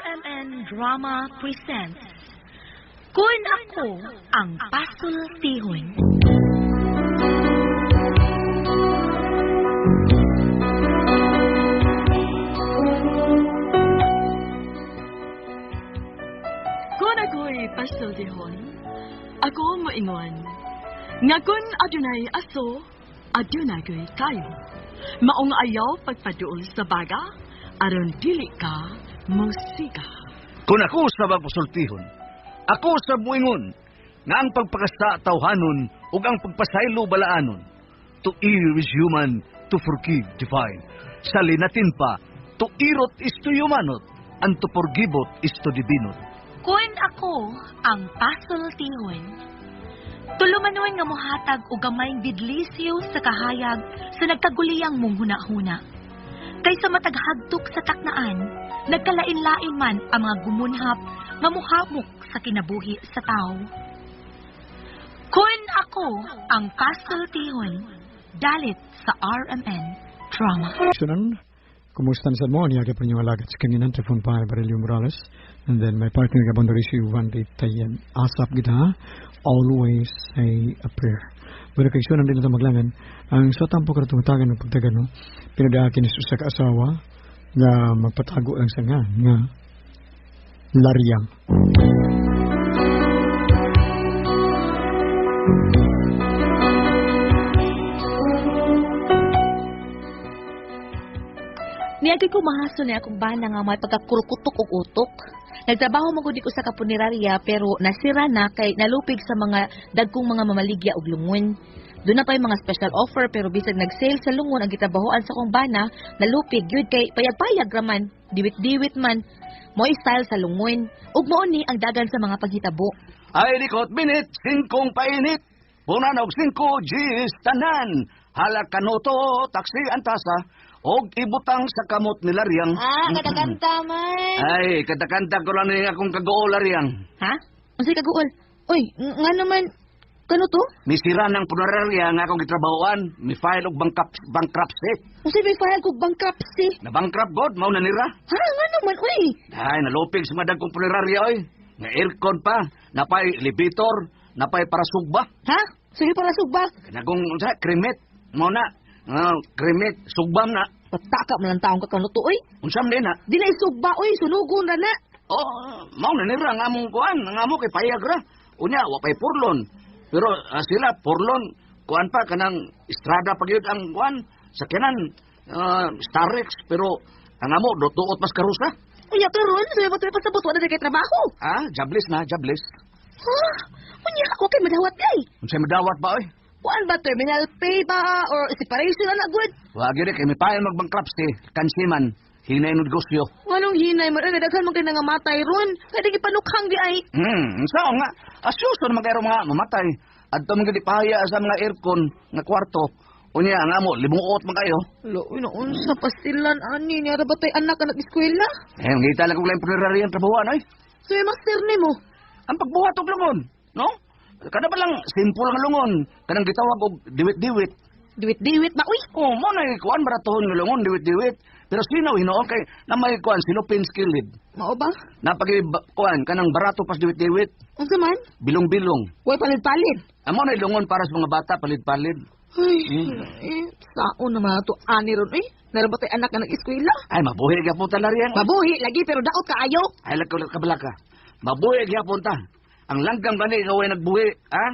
RMN Drama presents Kun Ako Ang Pasultihon. Kung ako'y pasultihon, ako moingon, nga kun adunay aso, adunay ko'y kayo. Maong ayaw pagpaduol sa baga, aron dili ka musika. Kung ako sa pasultihon, ako sa muingon, nga ang pagpakasa tawhanon ug ang pagpasaylo balaanon. To err is human, to forgive divine. Sa linatin pa, to irot is to humanot, and to forgivot is to divinot. Kun ako ang pasultihon. Tulumanon nga mohatag og gamayng bidlisyo sa kahayag sa nagkaguliyang mong hunahuna. Kaysa matag hagtok sa taknaan, nagkalain-lain man ang mga gumunhap nga mohamok sa kinabuhi sa tao. Kun ako ang pasultihon, dalit sa RMN Drama. Sunan, kumusta na sa mo? Niya pa niyo alagad sa kanginan, Telefon pa Barelio Morales. And then my partner Gabon Doris Juan de Tayen. Asap gita, always say a prayer. Pero kay sunan din ito maglangan, ang sa tampo karatungtagan ng pagtagan, no, pinadakin ni sa asawa nga magpatago lang sa nga, nga laryang. Niagi ko mahaso ni akong bana nga may pagkakurkutok og utok. Nagtrabaho man gud ko sa kapunerarya pero nasira na kay nalupig sa mga dagkong mga mamaligya og lungon. Doon na pa yung mga special offer pero bisag nag-sale sa lungon ang gitabahoan sa akong bana, nalupig gyud kay payag-payag raman, diwit-diwit man. Mo'y style sa lungon. Ug mao ni ang dagan sa mga paghitabo. Ay likot binit, singkong painit, punan og singko G's tanan, hala kanoto, taksi ang tasa, og ibutang sa kamot ni Laryang. Ah, kadakanta man. Ay, kadakanta ko lang ni akong kaguol, Laryang. Ha? Unsay kaguol? Uy, nga naman kano to? Misira ng punerarya nga akong gitrabahoan, mi file og bankruptcy. Unsay may file kog bankruptcy? Na bankrupt god, mao na nira. Ha, nga naman, uy. Ay, nalupig sa madag kong punerarya, oy. Nga aircon pa, napay elevator, napay parasugba. Ha? Sige para sugba. Kanagong, unsa, kremit, mao na. Kremit, sugbam na. Pataka man lang taong kakanuto, uy. Unsa man din na? Di na isugba, uy. Sunugon ra na. Oh, mao na nira ang among kuan, ang amo kay payag ra. Unya, wa pay purlon. Pero sila purlon, kuan pa kanang estrada pa gyud ang kuan sakyanan, Starex, pero ang amo duot mas karusa. Unya karon, sabi mo tayo pasabot, wala na kay trabaho. Ah, jobless na, jobless. Ha? Unya, ako kay madawat kay. Unsay madawat ba oy? Kuan ba, terminal pay ba, or separation na na, good? Wa gyud kay mipayan magbankruptcy, kansiman, hinay ng negosyo. Anong hinay man, ay, daghan man kay nangamatay ron. Kaya di gipanukhang di ay. Unsa nga? Asyuso naman kayo mga mamatay. Adto man gyud ipahaya sa mga aircon nga kwarto. Unya ang amo limuot man kayo. Lo, uy, naunsa pasilan, ani, niya ba tay anak ka nag-eskwela? Eh, ngita lang kog laing punerarya ang trabahoan oy. So, yung master ni mo? Ang pagbuhat og lungon, no? Kada ba lang simple nga lungon, kanang gitawag og diwit-diwit. Diwit-diwit ba, uy? Oh, mo na kuan baratohon nga lungon diwit-diwit. Pero sino hinuon kay na may kuan sinupin skilled. Mao ba? Napagi kuan kanang barato pas diwit-diwit, Unsa man? bilong-bilong. Way palid-palid. Amo na lungon para sa mga bata palid-palid. Ay, eh, saon naman ato ani ron eh. Meron ba tayo anak na nag-eskwela? Ay mabuhi gyapon ta larian. Mabuhi lagi pero daot kaayo. Ay lagko kabala ka. Mabuhi gyapon ta. Ang langgam gani nga way nagbuhi, ha?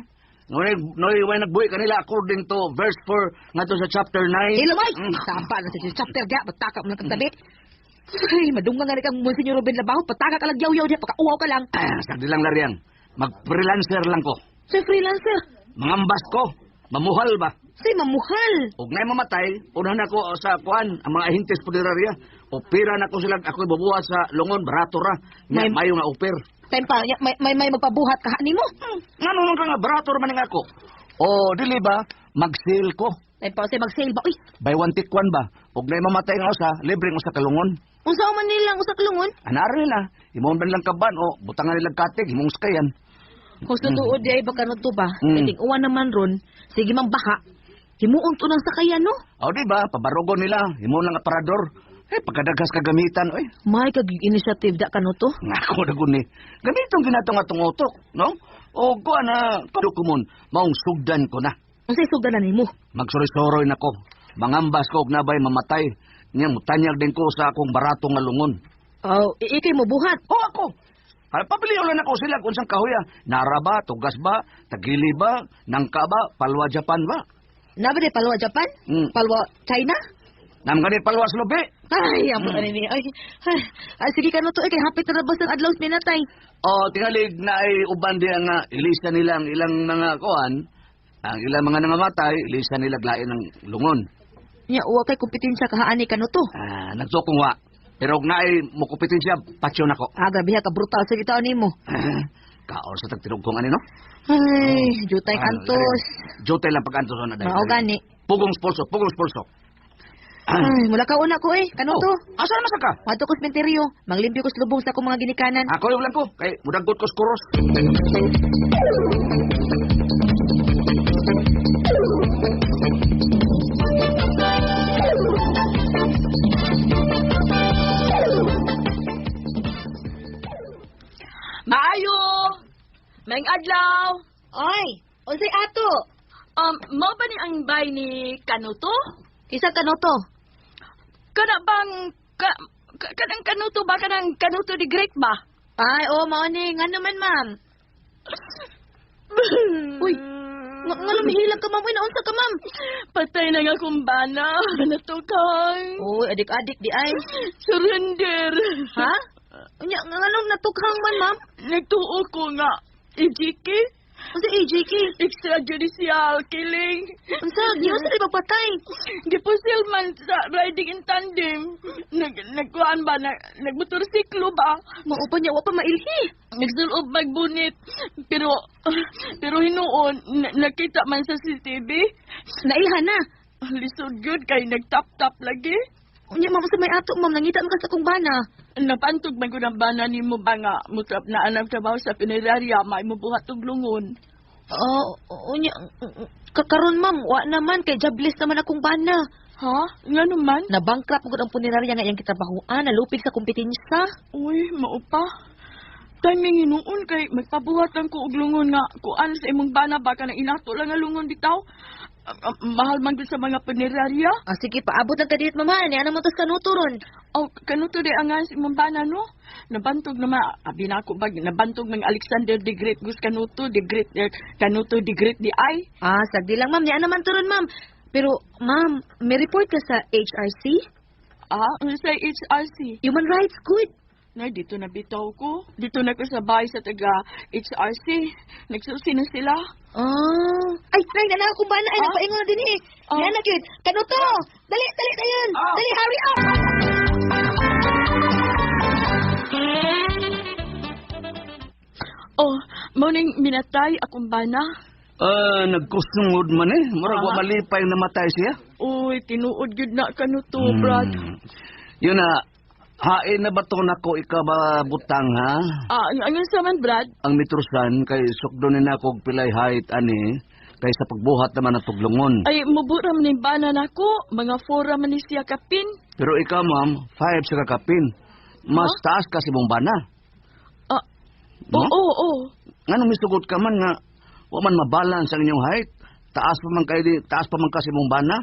Noy way nagbuhi kanila according to verse 4 ngadto sa chapter 9. Ilumay! Sapa na sa chapter ga, bataka mo lang kang tabi. Ay, madunga nga rin kang Monsignor Ruben Labajo, pataka ka lang yaw-yaw diya, pakauwaw ka lang. Ah, sagdi lang larian. Mag-freelancer lang ko. Sa freelancer, Mangambas ko. Mamuhal ba? say mamuhal. Ug nay mamatay, unahan ako sa kuan, ang mga ahintes punerarya. Opera na ko sila, ako ibubuhat sa lungon, barato ra. Nga, May- mayo nga oper. Time pa, may magpabuhat ka nimo. Ngano man ka nga, barato ra man ning ako. O, dili ba, mag-sale ko. Time pa, say mag-sale ba? Uy, Buy one take one ba? Ug nay mamatay nga usa, libre ang usa ka lungon. unsa man nilang usa ka lungon? Anara nila, imong ba nilang kaban o butangan nilang katig, imong sakayan. Kung sa tuod di ay baka to ba? Mm. Kay uwan naman ron, sige mang baka. Himuon to ng sakayan no? O di ba, pabarugon nila, imong lang aparador. Eh, pagkadagas kagamitan, oy. May kag initiative da kanoto. Ngako na guni. Gamitong ginatong atong utok, no? O kuha na, kumun, maong sugdan ko na. Unsay sugdan na nimo? Magsuroy-suroy na ko. Mangambas ko og nabay mamatay. Nya mutanyag din ko sa akong barato nga lungon. Oh, ikay mo buhat. O ako. Hala, pabiliyaw lang ako sila kung saan kahoya. Nara ba, tugas ba, tagili ba, nangka ba, palwa Japan ba? Nabi de palwa Japan? Mm. Palwa China? Nam ganit palwa Slubi. Ay, amo na ni. Ay, ay, ay, sige kanoto eh, kay hapit na rabas ang adlaw sa minatay. O, tingalig na ay uban di ang ilisa nila ang ilang mga kuan, ang ilang mga nangamatay, ilisa nila glain ng lungon. Nya uwa kay kompetensya kahaan ni kanoto. Ah, nagsukong wa. Pero og naay mukupitin siya, patsyon ako. Ah, grabe ha, ka brutal sa gitaon nimo. Kaor sa tagtinugkong ani no? Ay, jutay Ah, antos. Jutay lang pag-antos na dahil. Mao gani. Pugong spolso, pugong spolso. Ay, mula ka una ko eh. Kanoto? Oh, asa naman sa ka? Madto ko sa sementeryo. Manglimpyo ko sa lubong sa akong mga ginikanan. Ako yung lang ko, kay mudaggot ko sa kuros. Maayo! Maayong adlaw! Ay, unsay ato? Mao ba ni ang bay ni Kanuto? Kinsa kanoto? Kana bang kanang Kanuto ba kanang Kanuto di Great ba? Ay, oh, mao ni. Nga naman, ma'am. Uy, nga lumihilag ka, ma'am. Uy, naunsa ka, ma'am. Patay na nga kong bana. Natukang. Uy, adik-adik di ay. Surrender. Ha? Unya, nga nganong natukhang man, ma'am? Nagtuo ko nga. EJK? Unsa AJK? Extrajudicial killing. Unsa? Giunsa di pagpatay? Gipusil man sa riding in tandem. Nagkuan ba? Nagmotorsiklo ba? Mao pa niya, wa pa mailhi. Nagsulob magbunit. Pero, pero hinuon, nakita man sa CCTV. Nailhan na. Lisod yun kay nagtap-tap lagi. Unya, ma'am, sa may ato, ma'am. Nangita man ka sa akong bana. Napantog man ko ng bana nimo ba nga mutrap na anang trabaho sa punerarya, may mubuhat og lungon. Oh, unya, kakaron ma'am, wa naman kay jobless naman akong bana. Ha? Nga naman? Nabankrupt gud ang punerarya nga iyang kitrabahoan, nalupig sa kompetensya. Uy, mao pa. Timing hinuon kay magpabuhat lang ko og lungon nga kuan sa imong bana baka na inato lang nga lungon bitaw. Ah, ah, mahal man gud sa mga punerarya. Ah, sige, paabot lang ka dito, ma'am. ha? Ni ano mo tas kanuto ron? Oh, kanuto di ang sa imong bana no? Nabantog naman, abi na ako bag nabantog ng Alexander the Great gus kanuto the Great eh, kanuto the Great di ay. Ah, sagdi lang, ma'am. Ni ano man to ron, ma'am. Pero, ma'am, may report ka sa HRC? Ah, sa HRC. Human Rights, good. Nay, dito na bitaw ko. Dito na ko sa bahay sa taga HRC. Nagsusi na sila. Ah. Ay, nay, nana akong bana. Ay, Ah? nagpaingon na din eh. Ah. Yan na, cute. Kanuto! Dali, dali, dayon! Ah. Dali, hurry up! Oh, mao ning minatay akong bana. Ah, nagkusungod man eh. Murag wa Ah. malipay namatay siya. Uy, tinuod gyud na kanuto, Brad. Yun na, hain na ba to nako ika ba butang ha? Ah, ang sa man, Brad? Ang mitrusan kay sukdo ni nako og pilay height ani kay sa pagbuhat naman ang tuglungon. Ay, mubura man ning bana nako. Mga 4 man ni siya kapin. Pero ikaw ma'am, 5 sa kakapin. Mas taas ka si mong bana. Ah, No? oo, oo, oo. Nganong misugot ka man nga wa man mabalance ang inyong height? Taas pa man kay di, taas pa man kasi mong bana.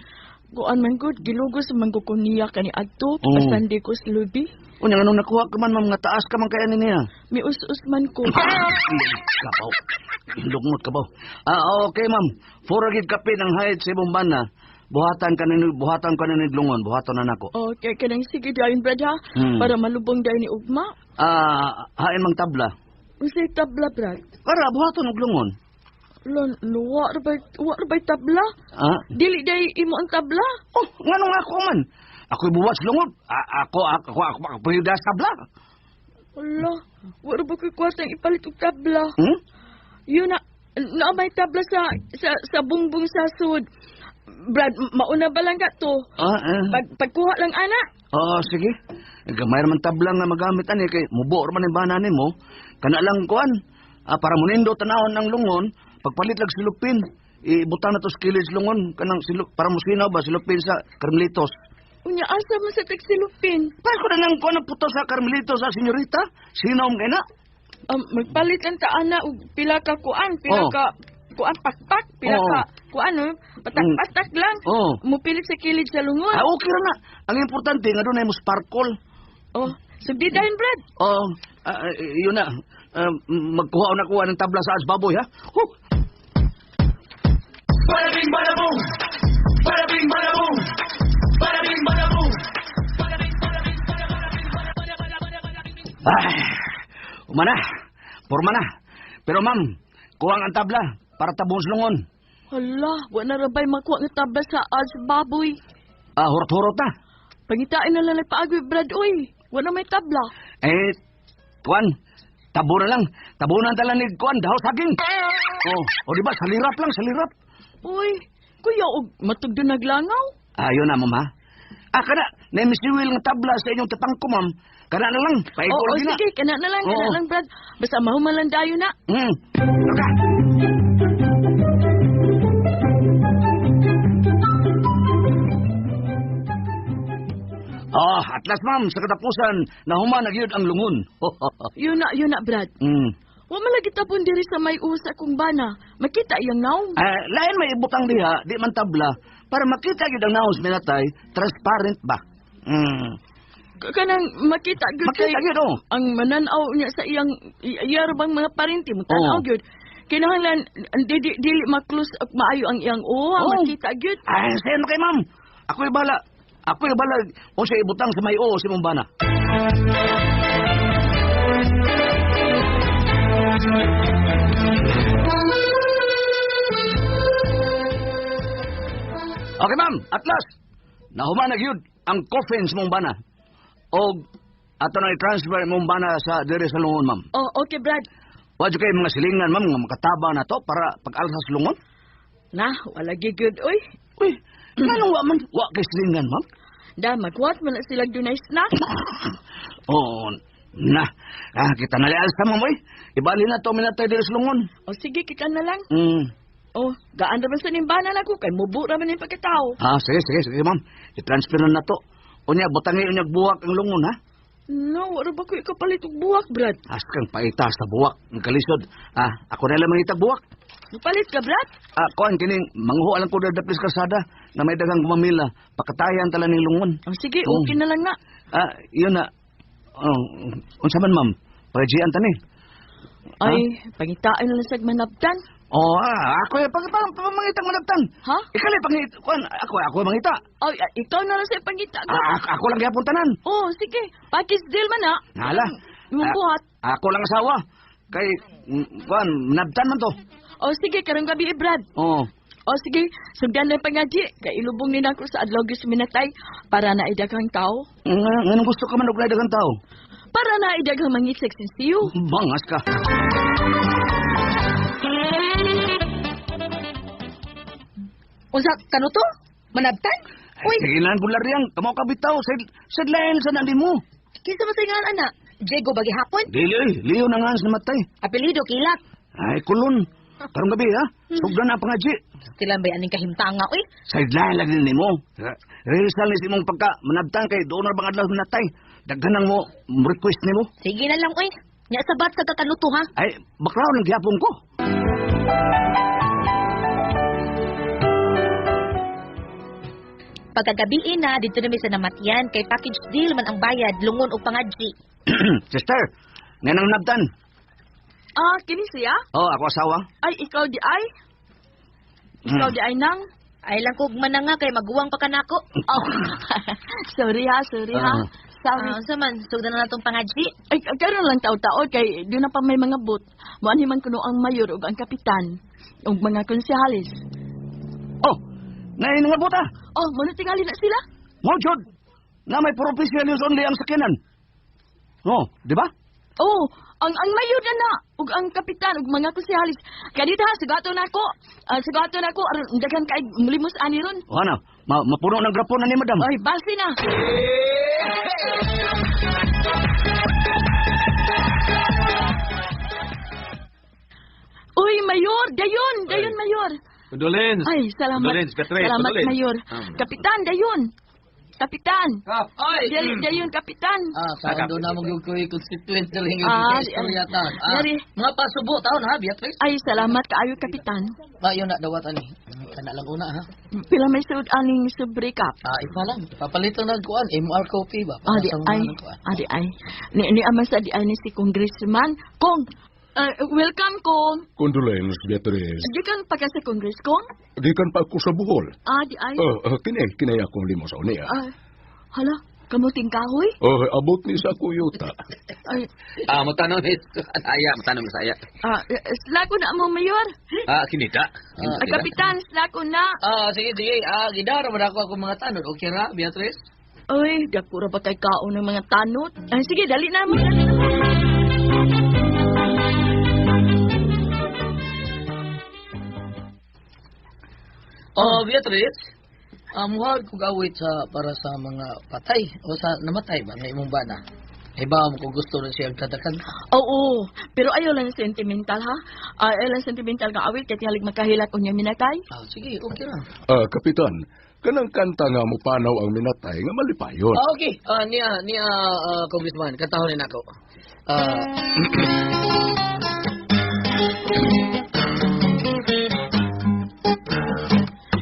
Kuan man gud, gilugos man ko niya kani adto, Oh. pasandi ko sa lubi. Unya nganong nakuha ka man ma'am nga taas ka man kay ani niya? Mius-us man ko. Kabaw. Lugmot kabaw. Ah, okay ma'am. Four gid kapin ang height sa imong bana. Buhatan ka ni lungon, buhaton na nako. Okay, kanang sige dayon, Brad, ha? Hmm. Para malubong dayon ni Ugma. Ah, hain mang tabla. Unsay tabla, Brad? Para buhaton og lungon. Lon, wa ra ba, wa ra ba'y tabla? Ah? Dili day imo ang tabla. Oh, nganong ako man? Ako'y buwas lungod. Ah, ako ako ako ako, ako ako tabla. Ala, wa ra ba ko'y kwartang ipalit og tabla? Hmm? Yun na, na may tabla sa sa bungbong sa sud. Brad, mauna ba lang ka to? Ah, eh. Pagkuha lang ana. Oo, sige. Gamay man tabla nga magamit ani kay mubo ra man ang bana nimo. Kana lang kuan. Ah, para munindo tanawon ang lungon, pagpalit lag silupin. Ibutang na to sa kilid sa lungon kanang silup para musinaw ba silupin sa Carmelitos. Unya asa man sa tagsilupin. Pasko na nang kuha ng puto sa Carmelito sa senyorita. Sinom kay na. Magpalit ang taan na og pila ka kuan, pila Oh. ka kuan pakpak, pila Oo. ka kuan no, patak-patak lang. Oh. Mupilit sa kilid sa lungon. Ah, okay ra na. Ang importante nga doon ay mo sparkle. Oh, sugdi dahin Brad. Oh, yun na. Magkuha na kuha ng tabla sa asbaboy, ha? Huh! Bada bing, bada boom. Bada bing, bada boom. Bada bing, bada boom. Ah, umana. Porma na. Pero ma'am, kuha ang tabla para tabong lungon. Hala, wa na rabay makuha nga tabla sa as baboy. Ah, hurot-hurot na. Pangitain na lang nagpaagoy Brad oy. Wa na may tabla. Eh, kuan, tabo na lang. Tabo na ang tala ni kuan, daw saging. Oh, o di ba, salirap lang, salirap. Uy, kuya og matugdo naglangaw. Ayun na, ma'am, ha? Ah, kana, na Will nga tabla sa inyong tapang ko, ma'am. Kana na lang, paigo Oo, lagi na. sige, kana na lang, kana Oo. lang Brad. Basta mahuman lang dayo na. Naka. Oh, atlas ma'am, sa katapusan, nahuman na gyud ang lungon. Yun na Brad. Wa man lagi tapon diri sa may usa kong bana. Makita iyang naong. Ah, lain may ibutang diha, di man tabla, para makita gyud ang naong sa minatay, transparent ba? Kanang makita gyud Makita kay gyud, oh. ang mananaw niya sa iyang iya ra bang mga parinti mo tan-aw Oo. gyud. Kinahanglan dili dili ma-close up maayo ang iyang uwa, Oo. makita gyud. Ay, sayo na kay ma'am. Ako'y bala. Ako'y bala. O siya ibutang sa may oo si mong bana. Okay, ma'am. Atlas. Nahuman na gyud ang coffin sa mong bana. O ato na i-transfer mong bana sa dire sa lungon, ma'am. Oh, okay Brad. Wa jud kay mga silingan, ma'am, nga makataba na to para pag-alsa sa lungon. Na, wala gyud oy. Uy, nganong wa man wa kay silingan, ma'am? Da magwat man na sila dunay snack. Oo, na. Ah, kita na lial sa ma'am, oy. Ibali na to minatay diri sa lungon. O sige, kita na lang. Oh, gaan ra man sa nimbana nako kay mubo ra man ning pagkatao. Ah, sige, sige, sige, ma'am. I-transfer na to. Unya, butangin unya buwak ang lungon, ha? No, wala ba ko ikapalit og buwak, Brad? Askang paita sa buwak. Ang kalisod. Ah, ako na lang mangitag buwak. Mupalit ka, Brad? Ah, kuan kining manghuha lang ko dapis kalsada na may daghang gumamila. Pakatayan tala ning lungon. Oh, sige, Oo. okay na lang na. Ah, yun na. Oh, unsa man, ma'am? Pagian tani. Ay, pangitain na lang sa manabtan. Oh, ako ay pag pag mangitang managtan. Ha? Ikali pangit kuan ako ako mangita. Ay, ikaw na lang sa pangita. Ah, ako lang gyapon tanan. Oh, sige. Package deal man na. Hala. Imong buhat. Ako lang asawa. Kay kuan manabtan man to. Oh, sige, karong gabi, eh, Brad. Oh. Oh, sige, sugdan lang pangadji. Kay ilubong ni nako sa adlaw gyud minatay para na idaghang tao. Nganong gusto ka man og daghang tao? Para na idaghang mangitsik sinsiyo. Bangas ka. Unsa kanuto? Manabtan? Uy, Sige lang bulariyang, kamo ka bitaw sa line sa nandi mo. kinsa man sa ngalan ana? Diego ba gihapon? Dili oy, Leo na nga sa namatay. Apelyido kilat. Ay kulon. Karong gabi ha. Sugdan na ang pangadji. Sila bay aning kahimtanga oy. Sideline lang din nimo. Rehearsal ni imong pagka manabtan kay doon na bang adlaw manatay. Daghan ang mo request nimo. Sige na lang oy. Nya sabat sa kakanuto ha. Ay baklaw lang gihapon ko. Pagkagabiin na dito na mi sa namatyan kay package deal man ang bayad lungon og pangadji. Sister, nganang nabtan. Ah, kini siya? Oh, ako asawa. Ay, ikaw di ay? Ikaw di ay nang? Ay lang kog mananga kay maguwang pa kanako. Oh, sorry ha, sorry ha. Sorry. Ah, unsa man sugdan na natong pangadji. Ay, karon lang tao-tao kay di na pa may mga bot. Moanhi man kuno ang mayor ug ang kapitan ug mga konsehalis. Oh, ngayon nga buta. Oh, mo na tingali na sila. Mo jud. Na may professionals only ang sakinan. Oh, di ba? Oh, ang mayor na na ug ang kapitan ug mga konsehalis. Kanita sugato na ako. Sugato na ako aron daghan kay limos ani ron. O ano, mapuno ng grapon na ni madam. Ay, base na. Uy, mayor, dayon, dayon mayor. Condolence. Ay, salamat. Condolence, Beatrice, Salamat, condolence. Mayor. Kapitan, dayon. Kapitan. Kap. Ay! Dali, dayon, Kapitan. Ah, sa Ah, doon na mo gyud ko'y constituent diri Ah, nga istorya ta. Ah, Dari. mga pasubo taon ha, Beatrice. Ay, salamat kaayo, Kapitan. Ba yun na dawatan ni. Kana lang una ha. Pila may suod aning sobre, Kap. Ah, ipa lang. Papalito na kuan MR coffee ba? Para Adi sa mga ay, nang kuan. adi ay. Ni ama sa di ay ni si Congressman. Kong, welcome, Kong. Condolence, Beatriz. Gikan pa ka sa Congress, Kong? Gikan pa ako sa Bohol. Adi ay. Oh, kini, kini akong limos sa niya. Ah, hala, kamuting kahoy? Oh, abot ni sa kuyuta. Ay, Ah, matanong ni Aya, matanong sa aya. ah, slako na mo, Mayor. Ah, kinita. Ay, Kapitan, slako na. Ah, sige sige. Ah, gidara man ako akong mga tanod. Okay ra, Beatrice? Ay, dako ra ba kay kaon ng mga tanot? Ay, sige, dali na mo. Dali na mo. Oh, Beatrice. Muhag kog awit sa para sa mga patay o sa namatay ba nga imong bana. Iba mo kung gusto rin siya katakan. Oo, pero ayaw lang sentimental ha. Ah, ayaw lang sentimental nga awit kay tingalig makahilak unya minatay. Ah, sige, okay ra. Ah, kapitan, kanang kanta nga mo panaw ang minatay nga malipayon. Ah, okay. Ah, niya niya congressman, kantahon ni nako. Ah,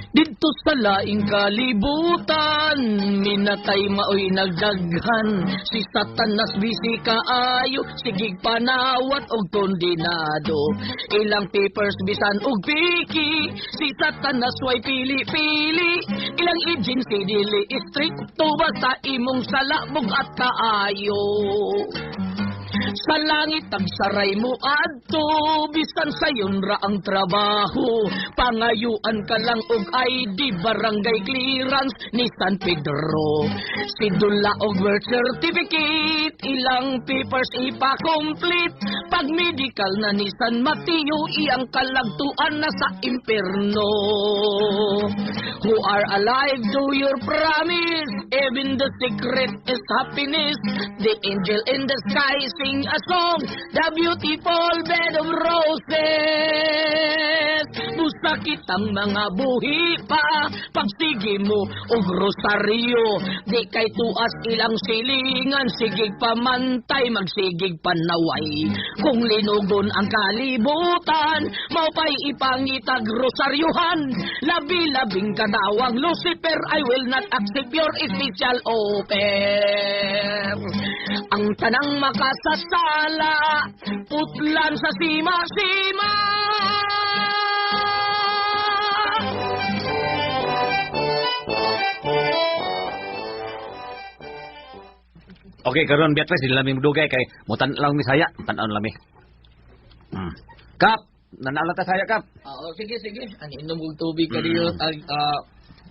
Didto sa laing kalibutan, minatay maoy nagdaghan. Si Satanas busy kaayo, sigig panawat og kondinado. Ilang papers bisan og piki, si Satanas way pili-pili. Ilang agency dili istrikto basta imong salabog at kaayo. Sa langit ang saray mo adto, bisan sayon ra ang trabaho. Pangayuan ka lang og ID, barangay clearance ni San Pedro. Sidula og birth certificate, ilang papers ipa-complete. Pag medical na ni San Mateo, iyang kalagtuan na sa impierno. Who are alive, do your promise. Even the secret is happiness. The angel in the sky sing a song, the beautiful bed of roses. Busa kitang mga buhi pa, pagsige mo og rosaryo. Di kay tuas ilang silingan, sigig pamantay, magsigig panaway. Kung linugon ang kalibutan, maupay ipangitag rosaryohan. Labi-labing katawang Lucifer, I will not accept your special offer. Ang tanang makasasala, putlan sa sima-sima. Okay, karon Beatrice, dili lami dugay kay mutan-aw mi saya, tan-aw lami. Kap, nanala ta saya kap. Ah, oh, sige, sige. Ang inom kong tubig ka diyo,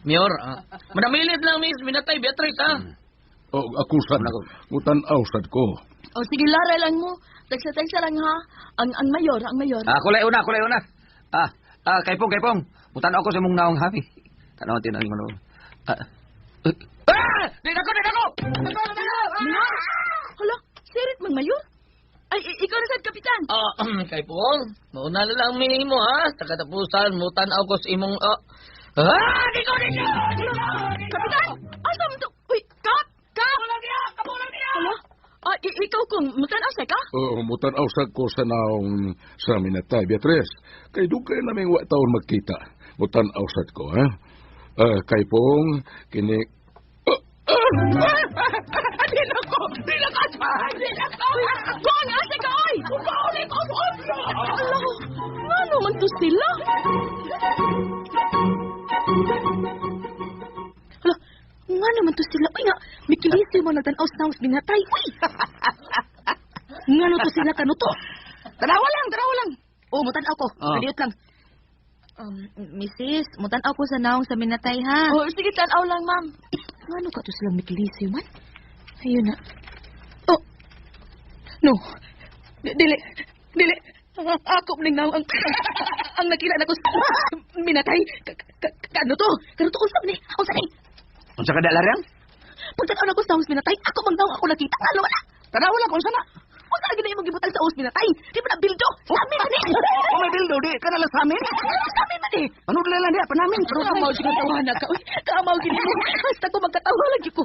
Mayor. Ah. Manamilit lang, miss. Minatay, Beatrice, ha? Oh, ako sad, mutan-aw sad ko. O sige, lara lang mo. Tagsa-tagsa lang ha. Ang mayor, ang mayor. Ah, kulay una, kulay una. Ah, ah, kaypong, kaypong. Mutan-aw ko sa imong naong happy. Tanaw tinang mo. Ah. Ah! Di na ko, di na ko. Mayor? Hala, sirit mang mayor? Ay, ikaw na sad, Kapitan. Ah, kay Pong, mauna na lang mi mo, ha? Sa katapusan, mutan-aw ko sa imong... Ah! Di ko, di ko! Kapitan! Asa man to? Uy, Kap! Kap! Hala? Ah, ikaw kung mutan-aw sa ka? Oh, mutan-aw sad ko sa naong sa minatay, Beatriz. Kay dugay naming wa taon magkita. Mutan-aw sad ko, ha? Ah, kay Pong, kini Di na ko! Di na ko! Di na ko! Kong, asa ka, oy! Paulit! Ala, ngano man to sila? Hala, nga naman to sila. Uy nga, mikilisi mo nagtanaw sa naong binatay. Uy! Nga no to sila kano to? Tanawa lang, tanawa lang. Oh, mutanaw ko. Oh. Kaliot lang. Mrs., mutanaw ko sa naong sa minatay ha. Oh, sige, tanaw lang, ma'am. Ngano ka to silang mikilisi man? Ayun na. Oh. No. Dili. Dili. Ako ning naong ang nakila nako sa minatay. Kano to? Kano to usab ni? Unsa ni? Unsa ka dala rang? Pagtanaw nako sa naong minatay, ako mang naong ako nakita. Ngano wala? Tanaw lang kung sana. Unsa na gid imong gibutang sa usbi na tay. Di ba na bildo? Sa amin man eh. Oh, may bildo di kana lang sa amin. Sa amin man eh. Ano lang diha pa namin. Kamaw siya katawa ka. Uy, kamaw gid mo. Basta ko magkatawa lagi ko.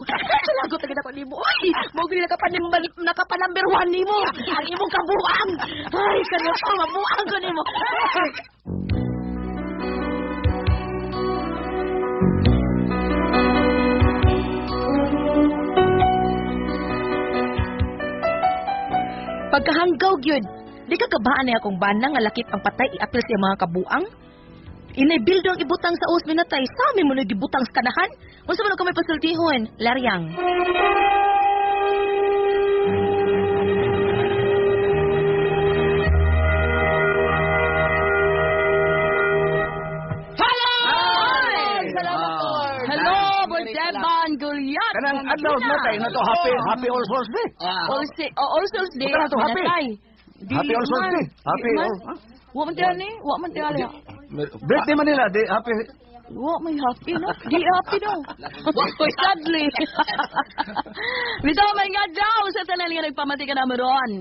Salagot na gid ako nimo. Uy, mao gid nakapanumber 1 nimo. Ang imong kabuang. Ay, kanya pa mabuang ko nimo. Pagkahanggaw gyud, di ka kabaan na akong bana nga lakip ang patay iapil sa mga kabuang. Inay bildo ang ibutang sa usmi na tay, sa amin mo na gibutang sa kanahan. Unsa man ka may pasultihon, Laryang. Hello! Salamat, Lord. Hello, Bordeban Goliath. Kanang adlaw na tay na to happy All Souls Day. All Souls Day. Buta na to, happy. Minatay. Happy All Souls Day. Happy man. all. Wa man tingali, wa man tingali. Birthday Manila, di happy. Wa may happy no. Di happy no. Sadly. Bitaw may nga daw sa tanan nga nagpamati ka na ron.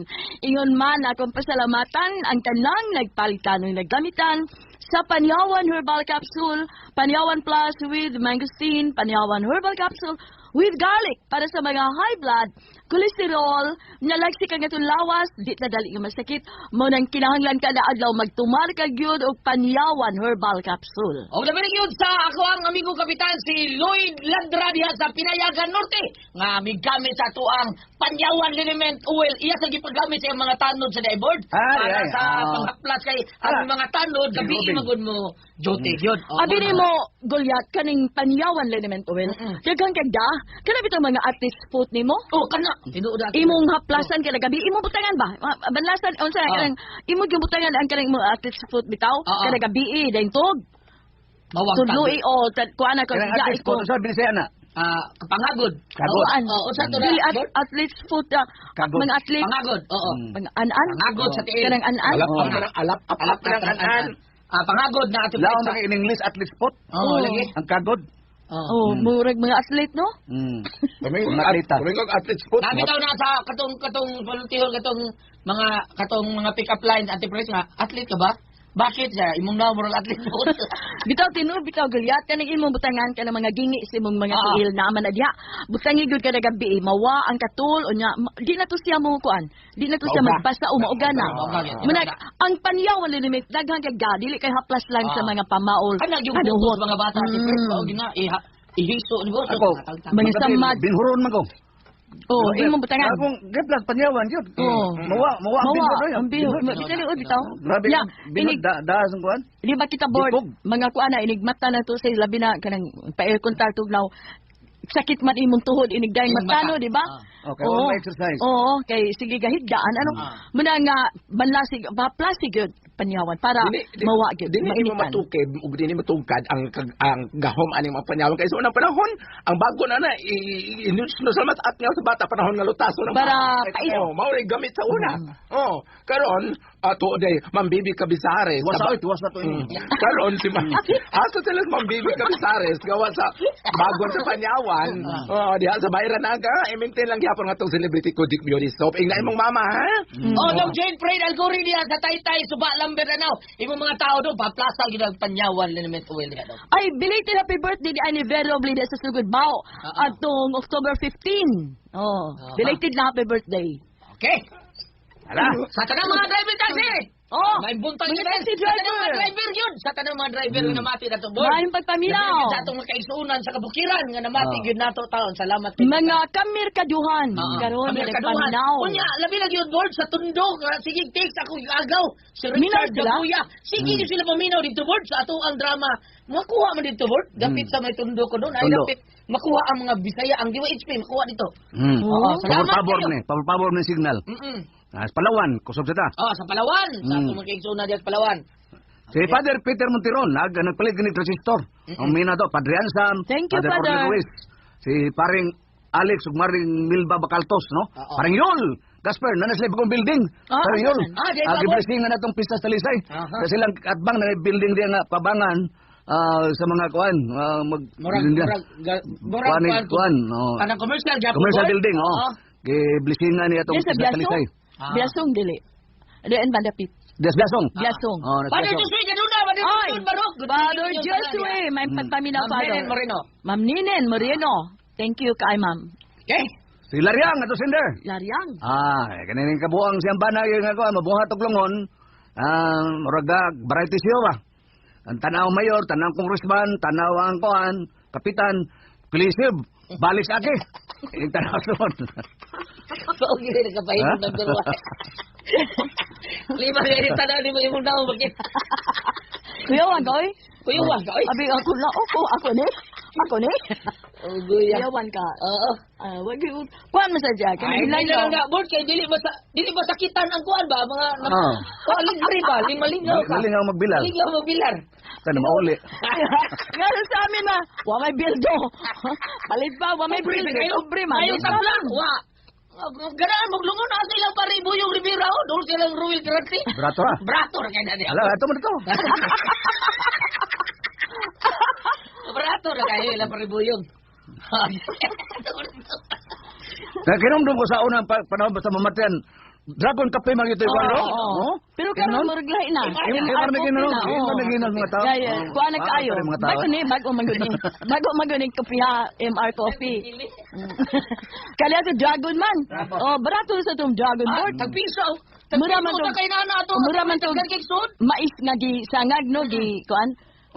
Ingon man akong pasalamatan ang tanang nagpalitan ng naggamitan sa Panyawan Herbal Capsule, Panyawan Plus with Mangosteen, Panyawan Herbal Capsule with garlic para sa mga high blood, cholesterol, nalagsik ang atong lawas, di na dali nga masakit, mo nang kinahanglan kada adlaw magtumar ka gyud og Panyawan Herbal Capsule. Og labi na gyud sa ako ang amigo kapitan si Lloyd Landra diha sa Pinayagan Norte nga migamit sa atuang Panyawan Liniment Oil. Iya sa gipagamit sa iyang mga tanod sa dashboard para sa panghaplas kay ang mga tanod gabi magud mo jote gyud. Abi nimo Goliath kaning Panyawan Liniment Oil. Daghan kag da, kana bitong mga athlete's foot nimo? Oh, kana. Tinuod na. Imong haplasan kada gabi, imong butangan ba? Banlasan unsa kanang imong gibutangan ang kanang imong athlete's foot bitaw kada gabi dayon tug. Tudloi o kuan na ko Kanang athlete's ko. foot sa Binisaya na. Pangagod. Kagod. Oo, unsa to na? Dili athlete's foot Kagod. mga athlete. Pangagod. Oo. Mga an-an. Pangagod sa tiil. Kanang an-an. Alap alap alap an-an. Pangagod na ating Laon na kay in English athlete's foot. Oo, lagi. Ang kagod. Oh, murag mga athlete no? Kaming Mga atleta. athlete's foot. Nami daw na sa katong volunteer katong mga pick up lines anti press nga athlete ka ba? Bakit siya imong naw murag athlete foot? Bitaw tinuod bitaw Goliath kaning imong butangan kanang mga gingi sa imong mga tiil na man na diha. Butangi gyud kada gabi mawa ang katul unya di na to siya mo kuan. Di na to siya magbasa o mauga na. Muna ang Panyawan Liniment daghan kay ga dili kay haplas lang sa mga pamaol. Kana yung butos mga bata anti press mao gina ihiso ni boss. Ako, Mga samad. Binhuron man ko. Oh, imong butangan. Akong geplas Panyawan gyud. Oo. Mawa ang Mawa binhod. ang bihod. Bitaw bitaw. Grabe. Ya, Binhod da sa kuan. Di ba kita board Gipog. mga kuan na inigmata na to sa labi na kanang pa-aircon tugnaw. Sakit man imong tuhod inigdaing Imong matano, mata. di ba? Okay, wala may exercise. Oo, kay sige gahigdaan ano. Muna nga banlasig ba plastic gyud Panyawan para mawa gyud Dili mo mainitan. matukib ug dili matugkad ang gahom aning mga panyawan kay sa unang panahon ang bago na na salamat at nga sa bata panahon nga lutaso ng Para pait. Oh, mao ray gamit sa una. Oh, karon ato day Ma'am Bibi Cabizares. Tuwas tuwas na to ini. Karon si Ma'am asa sila si Ma'am Bibi Cabizares gawa sa bago sa Panyawan. Oh, diha sa Bayra Naga, i-maintain lang gyapon nga tong celebrity ko Dick Beauty Soap. Ingna imong mama ha. Oh, Dog Jane Fred Algori diha sa Taytay Suba Lamber Danao. Imong mga tao do paplasa gyud ang Panyawan Liniment Oil diha do. Ay, belated happy birthday ni Annie Vero Oblida sa Sugod Bao atong October 15. Oh, belated na happy birthday. Okay. Ala. Sa tanang mga driver taxi. Oh, May buntag mga yun. taxi Sa tanang mga driver. driver yun. Sa tanang mga driver nga namati na to board. Maayong pagpaminaw. Sa atong mga kaigsuonan sa kabukiran nga namati gyud nato taon. Salamat kay Mga kamir kaduhan karon Kamir nga kaduhan. nagpaminaw. Unya, labi na gyud board sa tundo. Sige, takes ako agaw. Si Minaw Richard sila? Gabuya. Sige gyud sila paminaw dito board sa ato ang drama. Makuha man dito board. Dapit sa may tundo ko doon. Ay Tundo. dapit makuha ang mga Bisaya ang DYHP makuha dito. Oo, salamat Pabor-pabor kayo. ni, pabor-pabor ni signal. Ah, sa Palawan, kusog sa ta. Oh, sa Palawan. Sa atong mga kaigsuonan diha sa Palawan. Si Father Peter Monteron, nagpalit gini transistor. Ang mina do, Padre Ansam, Thank you, Father Father. Orlando Ruiz, si paring Alex ug maring Milba Bacaltos, no? Oo. Paring Yol, Gasper, nanas sila bagong building. Ah, Paring Yol. Ah, di ba, Giblessingan na itong pista sa Talisay. Aha. Sa silang atbang na building diya nga pabangan sa mga kuan, mag Murag building diya. murag murag Kuan, kuan, oh. Kanang commercial gyapon. Commercial board? building, oh. Oo. Giblessingan niya itong Diyan sa pista sa Biaso? Talisay. Biasong dili. Diyan bandapit. Des Biasong. Biasong. Oh, des Father Biasong. Josue, kaduna, Father Ay, Josue, Barok. Good Father evening, Josue, may pagpaminaw, Ma'am Father. Nenen Moreno. Ma'am Ninen Moreno. Thank you kay ma'am. Okay. Si Lariang ato sender. Lariang. Ah, kanining kabuang siyang bana yung ako, mabuhat og lungon. Ah, murag variety show ba. Ang tanaw mayor, tanaw congressman, tanaw ang kuan, kapitan, pilisib, balik sa aki. Yung tanaw soon. Paugin rin nagkapahimong Ha? ng dalawa. Lima rin yung tanaw ni mo imong naong bakit. Kuya Wang, oy. Kuya Wang, oy. Abi ako na ako ako ni. Ako ni. Oh, guya. Kuya Wang ka. Oo. Ah, wag yung kuan mo sa dya. Ay, Kaya hindi na lang na, board, kay dili masakitan ang kuan ba, mga, Ah. oh, libre ba, limalingaw ka. Malingaw magbilar. Malingaw magbilar. Kana mauli. Nga sa amin na, wa may bildo. Palit pa, wa may bildo. Pobre man. Ayaw sa plan, wa. Ganaan, maglungon na silang paribo yung Rivera, oh. Doon silang Ruel Grante. Brato ra. Brato ra kay nani. Ala, ato mo dito. Brato ra kayo ilang paribuyong. Nakinomdom ko sa unang panahon basta mamatayan. Dragon Cafe man ito Oo, igual, no? oo. Pero karon murag lahi na. Yung MR na ginon, coffee na, yung oo. na ginon mga tao. Yeah, yeah. Oo. Kuha na Ah, kaayo. pero mga tao. Bago ni, bago man gud ni. Bago man gud ni kape ha, MR coffee. Kaya sa Dragon man. Oh, barato sa tong Dragon Ah, board. tagpiso. Mura man Tagpiso tong na kay nana ato. Mura man tong mais nga gi sangag no gi kuan.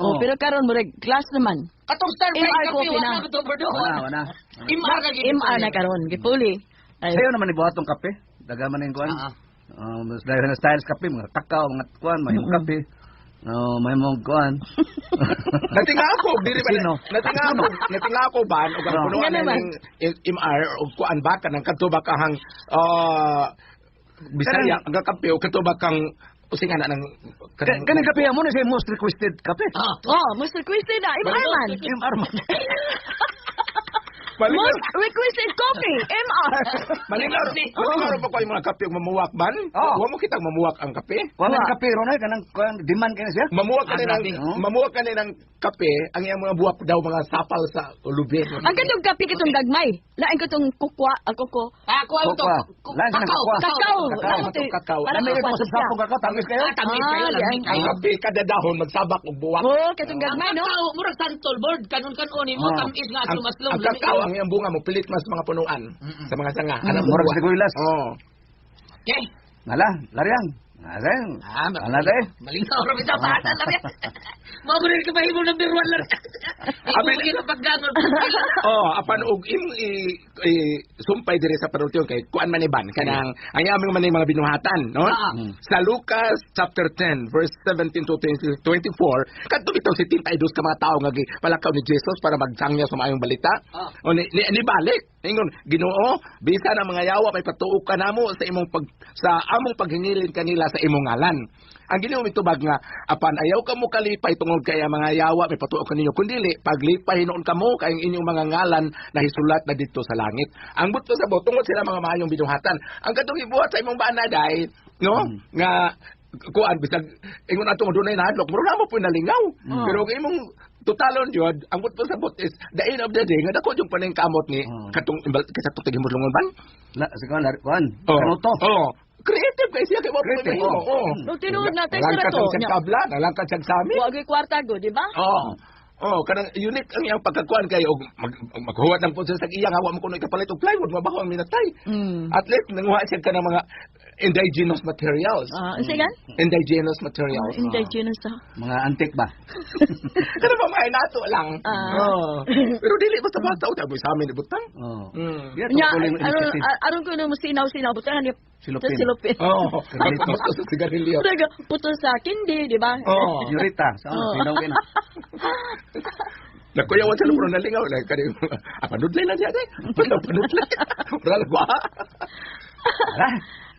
Oh, Oo. pero karon murag class naman. Katong Star MR Pride Cafe, coffee wala na. na to, Bordo. Wala, wala. MR ka gid. MR na karon gipuli. Ay, Sayo naman ibuhat tong kape. Dagaman na yung kuan. Ah, Mas dahil na styles kape, mga kakao, mga kuan, may mong kape. Oh, may mong kuan. Natinga ako, diri ba? Sino? Natinga ako ban og ang Oh. punuan Nga naman. ng MR og kuan ba kanang kadto ba kahang Bisaya ang kape o kadto ba kang usingan na ng Kaning kape mo na siya most requested kape. Ah. Oh, Mr. Christy na, MR man. MR man. Malingaw. Most requested coffee, MR. Malingaw. Malingaw ba ko yung mga kape og mamuwak ban? Oh. Wa mo kitang mamuwak ang kape? Wala kape ron ay kanang kuan demand kay siya. Mamuwak ka ng Oh. mamuwak ka ng kape, ang iyang mga buwak daw mga sapal sa lubi. Ang katong kape katong gagmay. Lain katong kukwa, ang kuko. Ah, kuha mo to. Kukwa. Lain sa Kakao. kukwa. Kakao. Kakao. Lain to- Kakao. Parang May kukwa ko sa siya. sapong kakao tamis kayo. Ah, tamis kayo, Ah, lamig yan. Ang kayo. kape kada dahon magsabak og buwak. Oh, katong Ang gagmay no. kakao, murag santol board, kanon-kanon mo Ah. tamis nga Ang, sumaslong. ang kakao ang iyang bunga mo pilit mas mga punuan sa mga sanga. Anang Murag buwak. siguilas. Oh. Okay. Nala, lariang. Nala. Ah, Ala day. Malingaw ra bitaw bata lang. Mao rin ka mahimo ng biruan lang. Abi- Abi na paggangon. Oh, apan og imong i sumpay diri sa panultion kay kuan man ni ban kanang ang aming man ni mga binuhatan, no? Ah. Sa Lucas chapter 10 verse 17 to 20, 24, kadto bitaw si 32 ka mga tawo nga gipalakaw ni Jesus para magsangya sa maayong balita. Ah. O ni balik. Ingon, Ginoo, bisan ang mga yawa may patuo ka namo sa imong pag sa among paghingilin kanila sa imong ngalan. Ang Ginoo mitubag nga apan ayaw ka mo kalipay tungod kay ang mga yawa may patuo kaninyo kundili paglipay hinuon kamo kay ang inyong mga ngalan nahisulat na didto sa langit. Ang buto sa tungod sila mga maayong binuhatan. Ang katong ibuhat sa imong bana day, no? Nga kuan bisag ingon ato nga dunay nahadlok mura na mo po nalingaw. Pero kung imong totalon yun, ang buto sa bot is the end of the day nga dako yung paningkamot ni katong kaysa tong tigimudlongon ban. La, sa kuan, lari kuan. Oh. Kanuto. Oh. Creative kay siya kay mo Creative, oh. oh. No, tinuod na, tayo Nalangkat sira to. siyang kabla, nalangkat siyang sami. Wa gyud kwarta go, di ba? Oh. Oh, kanang unique ang iyang pagkakuan kay og maghuwat ng puso sa iyang hawa mo kuno ikapalit og plywood mabaho ang minatay. Mm. At least nanguha siya kanang mga indigenous materials. Ah, unsa gan? Indigenous materials. Indigenous ah. Mga antik ba? Kana ba may nato lang. Ah. Oh. Pero dili basta basta og mo sa amin ibutang. Oh. Mm. Yeah, Nya, tungkol yung aron initiative. aron ko no sinaw-sinaw butangan ni Silupin. Silupin. Oh, Carlito. Gusto sa sigarilyo. Talaga, putol sa kindi, di ba? Oh. Senyorita, sa ano, Oh. sinaw kayo na. Nagkuyawan sa lumro nalingaw. Like, kani, panudlay lang siya, day. Panudlay. Wala lang ba? Ala.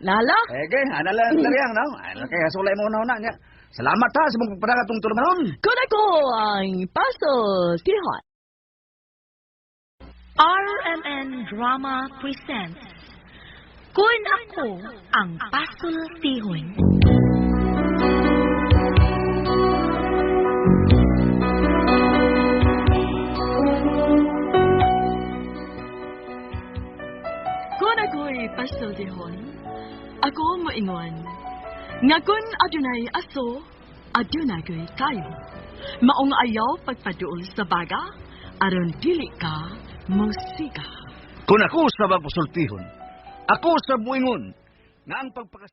Lala? Ege, ana lang lariang no. Ana kay hasulay mo na niya. Salamat ha sa mong pagpadala tong tulumanon. Kuna ko ang Paso Tihon. RMN Drama presents Kun Ako Ang Pasultihon. Kun ako'y pasultihon, Ako moingon, nga kun adunay aso, adunay ko'y kayo. Maong ayaw pagpaduol sa baga, aron dili ka musika. Kung ako sa pasultihon, ako sa muingon, nga ang pagpakas